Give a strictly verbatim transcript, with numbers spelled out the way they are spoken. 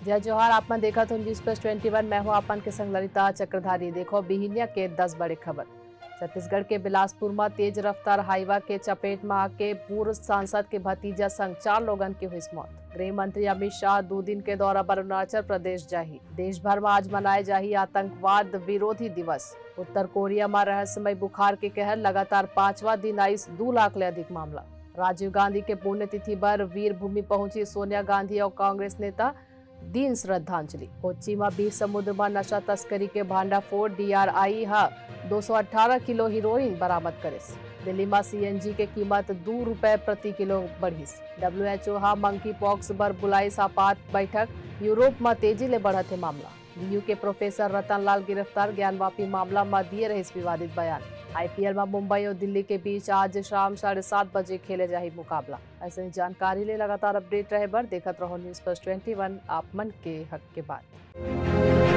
जय जोहार, आप मन देखत हो न्यूज प्लस ट्वेंटी वन। मैं हूं आप मन के संग ललिता चक्रधारी। देखो बिहिनिया के दस बड़े खबर। छत्तीसगढ़ के बिलासपुर म तेज रफ्तार हाईवा के चपेट म आके पूर्व सांसद के भतीजा संग चार लोगन के होइस मौत। गृह मंत्री अमित शाह दू दिन के दौरा बर अरुणाचल प्रदेश जाही। देश भर म आज मनाए जाही आतंकवाद विरोधी दिवस। उत्तर कोरिया म रहस्यमय बुखार के कहर, लगातार पांचवा दिन आइस दू लाख ले अधिक मामला। राजीव गांधी के पुण्यतिथि बर वीर भूमि पहुंची सोनिया गांधी अउ कांग्रेस नेता, दीन श्रद्धांजलि। कोच्चि म बीच समुद्र म नशा तस्करी के भांडाफोड़, डीआरआई ह दो सौ अठारह किलो हीरोइन बरामद करिस। दिल्ली म सीएनजी के कीमत दू रुपए प्रति किलो बढ़िस। डब्ल्यूएचओ ह मंकी पॉक्स बर बुलाइस आपात बैठक, यूरोप म तेजी ले बढ़त हे मामला। डीयू के प्रोफेसर रतन लाल गिरफ्तार, ज्ञानवापी मामला म दिए रहिस विवादित बयान। आईपीएल म मुंबई अउ दिल्ली के बीच आज शाम साढ़े सात बजे खेले जाही मुकाबला। अइसने जानकारी ले लगातार अपडेट रहे बर देखत रहो न्यूज प्लस ट्वेंटी वन, आप मन के हक के बात।